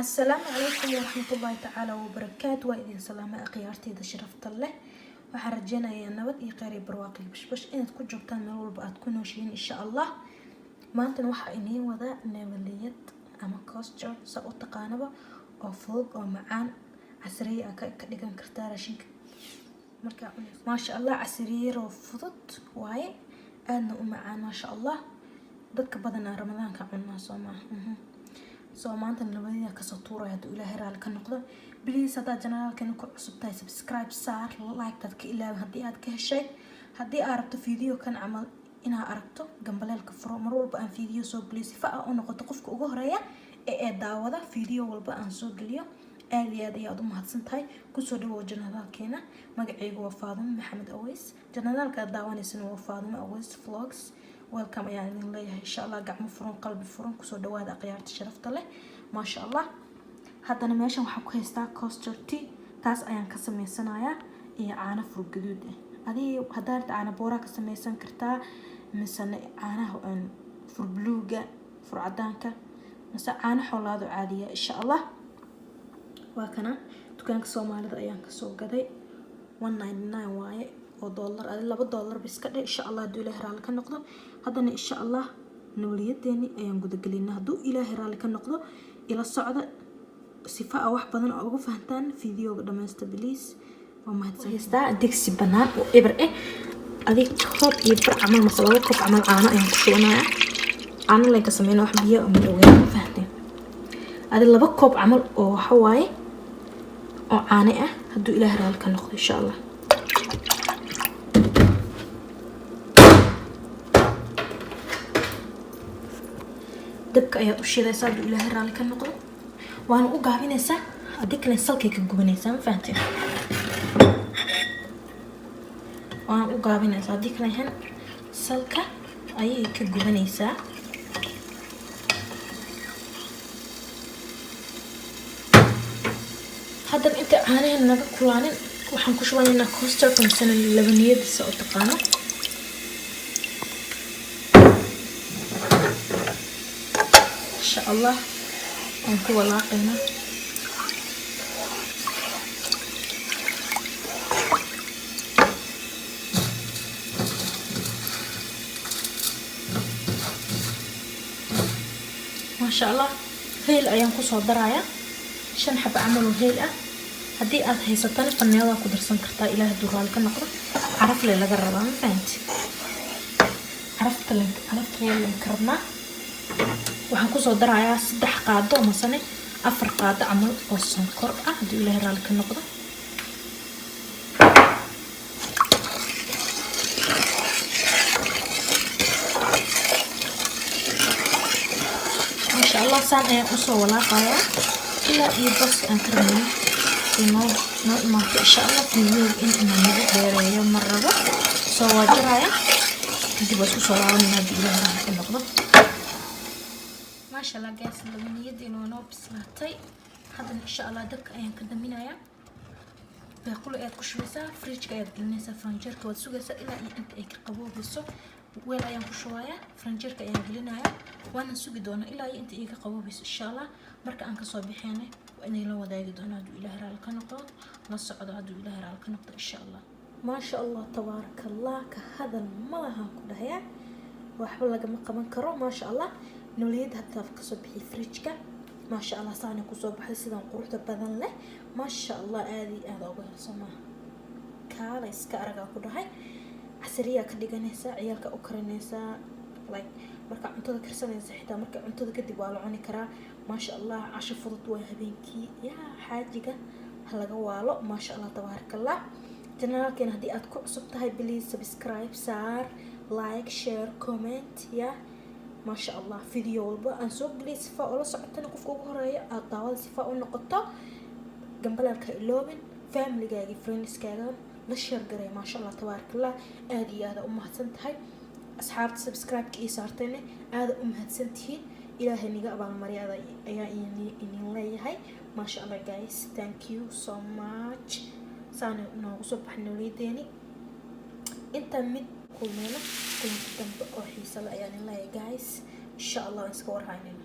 Asalaamu calaykum waraxmatullaahi tacaala wabarakaatu. Waa idin salaamay, akhyaarteyda sharafta leh. Waxaan rajeynayaa nabad iyo kheyr iyo barwaaqo iyo bashbash inaad ku joogtaan meel walba aad ku nooshihiin, insha Allah. Maantana waxaa iniin wadaa nabaliyad ama custard, saa u taqaanaba, oo fudud oo macaan. Casriye aa ka dhigan kartaa raashinka markaa cunayso, maasha Allah. Casriye yaroo fudud waaye, aadna u macaan, maasha Allah. Dadka badanaa Ramadaanka cunaa, soo maaha? Soo maanta nabadida kasoo tuuraya, hadduu Ilaahay raali ka noqdo. Please, haddaad channelkani ku cusub tahay, subscribe saar, like-taad ka ilaawin haddii aad ka heshay. Haddii aad rabto video kan camal inaad aragto, gambaleelka furo. Mar walba aan video soo geliyo, sifa aa u noqoto qofka ugu horeeya ee daawada video walba aan soo geliyo. Aad iyo aad ayaad u mahadsan tahay. Kusoo dhawow channelkeena. Magacaygu waa Faadimo Maxamed Aweys. Channelka aad daawanaysana waa Faadimo Aweys Vlogs. Welcome ayaan idin leeyahay, insha Allah. Gacmo furan, qalbi furan kusoo dhawaada, akhyaarta sharafta leh, maasha Allah. Haddana meeshan waxaan ku haystaa custard tea, taas ayaan ka sameysanayaa, iyo caano furgaduud ah. Adii haddaa rabta, caano booraa ka sameysan kartaa, misene caanaha fur buluuga, fur cadaanka, mise caano xoolaado caadiya, insha Allah. Waa kana, dukaanka Soomaalida ayaan kasoo gaday. 1.99 waaye oo dollar, adi $2 ba iska dhe, insha Allah, hadduu Ilaahay raalli ka noqdo. Haddana, insha Allah, nabaliyadeeni ayaan gudagelinaa, hadduu Ilaahay raalli ka noqdo. Ila socda sifa a wax badan oo uga fahantaan videoga. Dhammaysta, please. Waa mahadsan. Haystaa digsi banaan oo eber ah. Adig koob iyo bar camal mase 2 koob camal caano ayaan ku shubanayaa. Caano leen ka sameyna, wax biyo ma dhaweyn, ma fahanteen? Adi 2 koob camal oo waxa waaye oo caano ah, hadduu Ilaahay raalli ka noqdo, insha Allah. Dabka ayaad u shidaysaa, hadduu Ilaahay raalli ka noqdo, waana u gaabinaysaa. Haddii kale salkay ka gubanaysaa, ma fahanteen? Waana u gaabinaysaa, haddii kale ahan salka ayay ka gubanaysaa. Haddana inta caanahan naga kulaanin, waxaan ku shubanaynaa custardka misena labaniyadiisa u taqaano, insha Allah. Waan ku walaaqaynaa. Maasha Allah. Heel ayaan kusoo darayaa, shan xabo camal oo heel ah. Haddii aad haysatana, faneedaa ku darsan kartaa, Ilaah hadduu raali ka noqdo. Caraf le laga rabaa, ma fahanti? Carafta carafta ka rabnaa. Waxaan kusoo darayaa 3 qaado masane 4 qaado camal oo sonkor ah, haddii Ilaahay raali ka noqdo. Maasha Allah. Saan ayaan usoo walaaqayaa ilaa iyo bas aan ka rabnay noo imaato, insha Allah. Videoga in inaan nagu dheereeyo ma rabo, soo waa jaraya, kadib waa isku soo laabanayna, haddii Ilaah raali ka noqdo. Maasha Allah, guys, labaniyadiina waa noo bislaatay. Haddana, insha Allah, dabka ayaan ka daminayaa. Baaquli ayaad ku shubaysaa, fridgeka ayaad gelinaysaa, faranjeerka waad sugaysaa ilaa iyo inta ay ka qaboobayso. Weel ayaan ku shubayaa, faranjeerka ayaan gelinayaa, waana sugi doonaa ilaa iyo inta iga qaboobayso, insha Allah. Marka aan kasoo bixeenay waa inay la wadaagi doonaa, hadduu Ilaahay raali ka noqdo. La socdo, hadduu Ilaahay raali ka noqdo, insha Allah. Maasha Allah, tabaaraka Allah. Ka hadal malahan ku dhahayaa, waxba lagama qaban karo, maasha Allah. Noliyadda hadda kasoo bixiyay fridgeka, maasha Allah, saana kusoo baxday, sidan quruxda badan leh, maasha Allah. Aada iyo aada uga helso maaha? Kaala iska aragaa ku dhahay. Casariyaa ka dhiganaysaa, ciyaalka u karinaysaa, like marka cuntada karsanaysa, xitaa marka cuntada kadib waa la cuni karaa, maasha Allah. Casho fudud waa habeenkii, yaa xaajiga ha laga waalo. Maasha Allah, tabaaraka Allah. Channelkeena haddii aad ku cusub tahay, please subscribe saar, like, share, comment. Ya maasha Allah, video walba aan soo geliyay sifa oo la socotana, qofka ugu horeeya aad daawada sifa u noqoto. Gambalaalka iloobin, familigaaga, friendskaaga la share garay. Maasha Allah, tabaaraka Allah. Aada iyo aada u mahadsan tahay asxaabta subscribe-ka ii saartayna, aada u mahadsan tihiin. Ilaahay niga abaalmarya ayaa idin leeyahay. Maasha Allah, guys, thank you so much. Saana noogu soo baxay noliyadeeni. Inta mid kulmeyno kulanka dambe oo xiisa le ayaan idin leeyahay, guys, insha Allah. Waan iska warhaynayna.